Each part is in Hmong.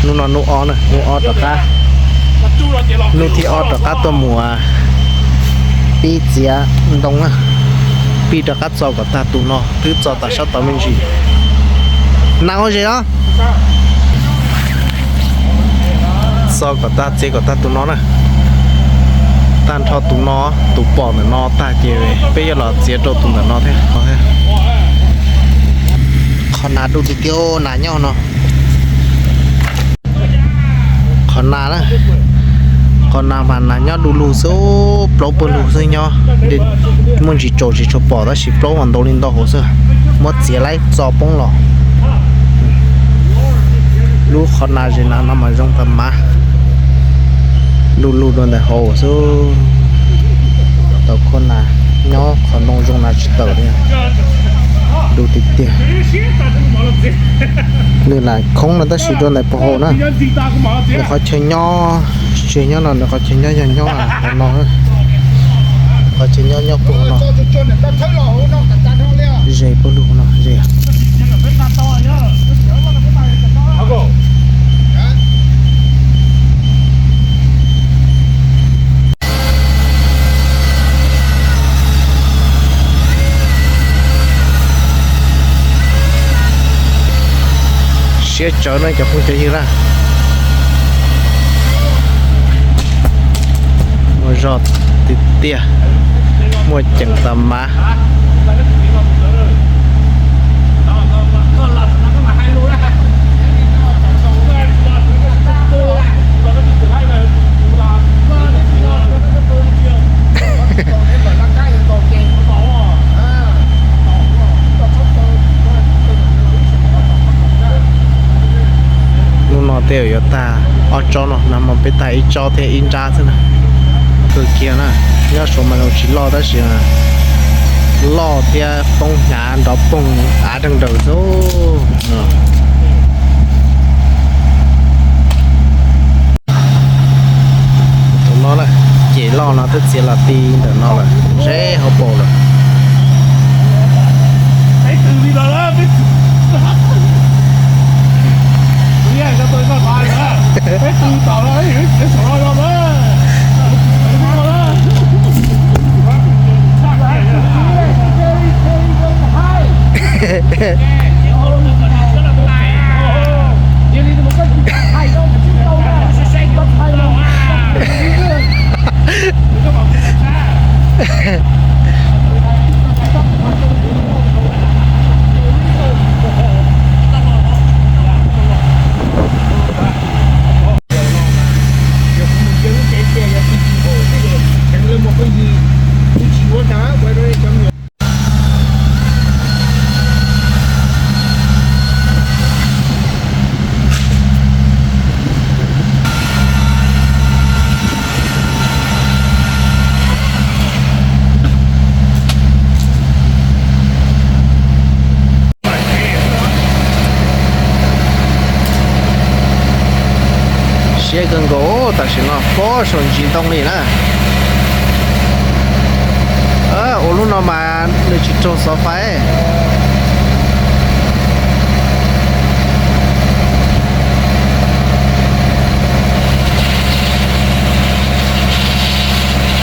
Hnub no hnub ob na, hnub ob rov qab, hnub thib ob rov qab tuaj mus pib txiav ntoo na. Pib rov qab txo kom tag tus no, twb txo tas sab tod me ntsis. Nas ua zes os. Txo kom tag, txiav kom tag tus no na. Tag nrho tus no, tus pom ntawm no tag ces peb yuav los txiav rau tus ntawm no thiab. Qhov nas du tiag tiag, nas nyob no. Qhov nas na, qhov nas mas nas nyob du lug xwb, plaub pawg lug xwb nyob. Muaj ntsis tsaus tsis tshua pom tab sis plaub mas ntau li ntau hauv xwb. Muab txiav laib txo poob los. Lub qhov nas zes nas no mas zoo tas mas du lug rau ntawm hauv xwb. Tau khuab nas nyob qhov ntoo zoo nas tsis tawm li. Du tiag tiag. Nws lam khoob no tab sis rau ntawm puag hauv na. Nws qhov chaw nyob, tsis nyob no, nws qhov chaw nyob yog nyob hauv no. Qhov chaw nyob nyob puag hauv no. Ze puag lug no ze. Siab tsawv no cov phooj cov ywg na. Muaj zog tiag tiag, muaj ceem tas mas. Hnub no tej zaum yuav tag ob tsob no, nag hmo peb tag ib tsob thiab ib nrab xwb na. Kawg kiag na, nyob saum mas zoo tsis loj tab sis loj thiab poob hnyav nrov poog av deeg daws xwb. Tus no na, ces loj no twb txiav los ti ntawm no lawm, ze hauv paus lawm. Siab kawg nkaus tam sim no pob saum ntsis ntoo li na. Ua lub no mas nws tsis raug xov faib.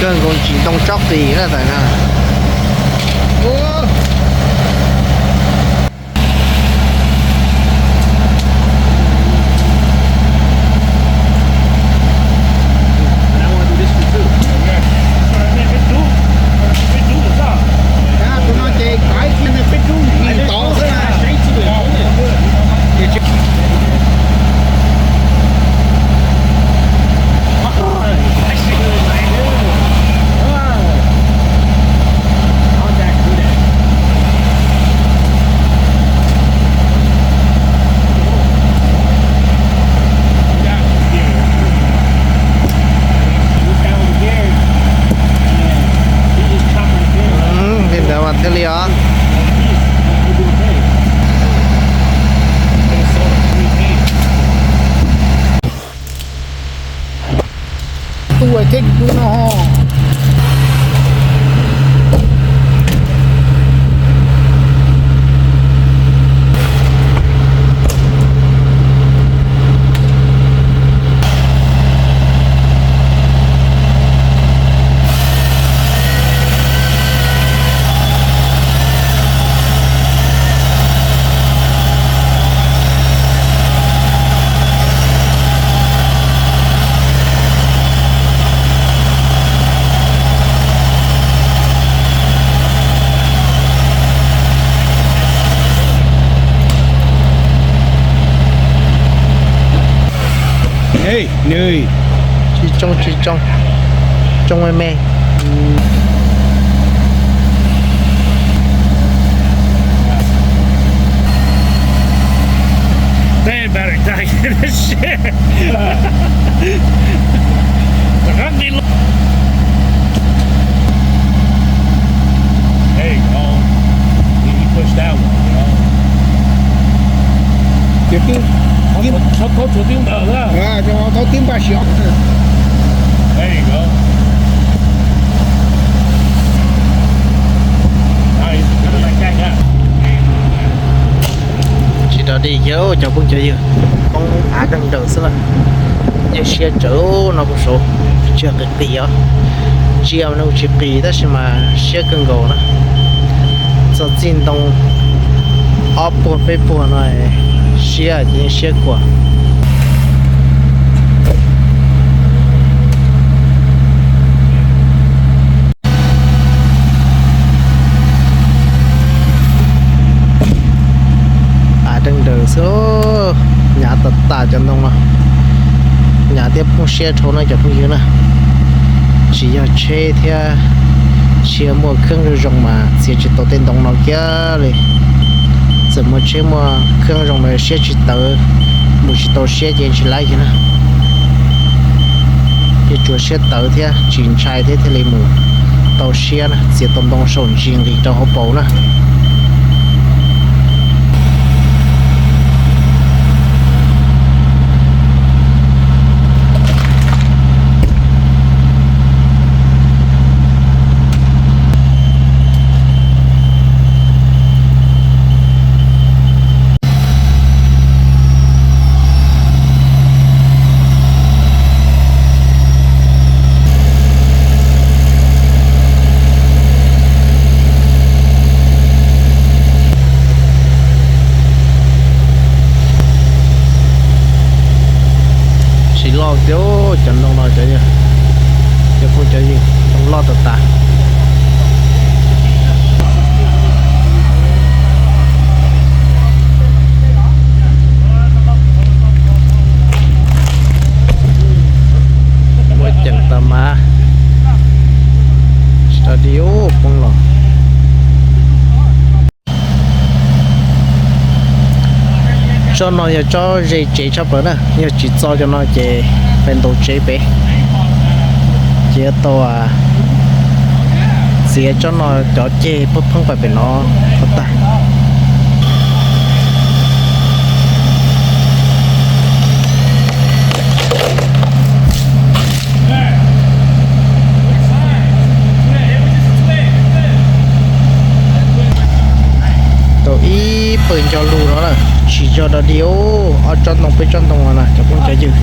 Kawg nkaus ntsis ntoo tsob qis na tais na. Nws tsis tsoo, tsis tsoo, tsoo me me. Think about it, Tiger. This shit. Rov qab nqis los. There you go. He pushed that one, you know. Ces twb, thauj, thauj, thauj tshuav tib ntawd na. Thauj tib npaj siav. There you go. Nice. Tsis dog dig kiag cov phooj cov ywg, poob av deeg daws xwb na. Yeej siab tsawv no puag saud, tsis qis qis os. Ntsia mas nws tsis qis tab sis mas siab kawg nkaus na. Txog txij ntoo ob puag peb puag no siab ces yeej siab khuav. Av deeg daws xwb, hnyav tas tas cov ntoo no. Hnyav thiab poob siab dhau na cov phooj ywg na. Tsis yog tsheb thiab tsis yog muaj kheeb zoo zoo mas txiav tsis tau tej ntoo no kiag li. Txawm muaj tsheb muaj kheeb zoo los siab tsis tawv, mus tsis tau siab ces tsis laib kiag na. Ces tsuas siab tawv thiab tsis ntshai thiab thiaj li mus tau siab na, txiav tau ntoo saum ntsis nqis rau hauv paus na. Tsis loj tiag cov ntoo no cov, cov phooj cov ywg, ntoo loj tas tas. Muaj ceem tas mas, tsis dog dig poob los. Tsob no yog tsob ze tsev tshaj plaws na, yog tsis txo cov no ces peb ntaus tsev pem. Ces yuav tau txiav tsob no cov ceg pheeb pheeb pais pem no kom tag. Tau ib pawg ncog lug no na, tsis yog dog dig, ob tsob ntoo peb tsob ntoo no na cov phooj cov ywg.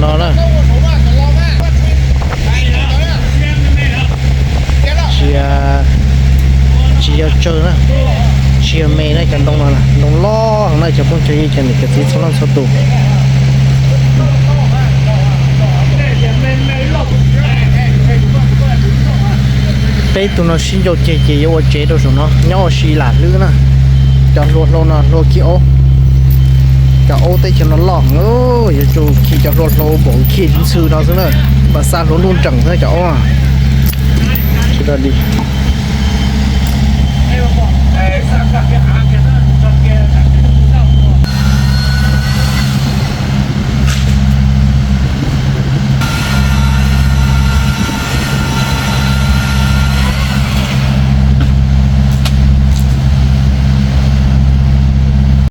No na. Tsis, tsis yog tsawg na, tsis yog me na, cov ntoo no na, ntoo loj heev na cov phooj cov ywg, cov niam cov txiv txhua leej txhua tus. Peb tug no sib ncau ceg ces yuav ua tsev rau saum no nyob ua si lam hlwb na. Cov hlua hlau no hlua khi aub, cov aub teb chaws no loj heev, yuav tsum khi cov hlua hlau npaum khi ntxhw no xwb na, mas xa hlua ntuj nreem xwb cov aub. Tsis dog dig.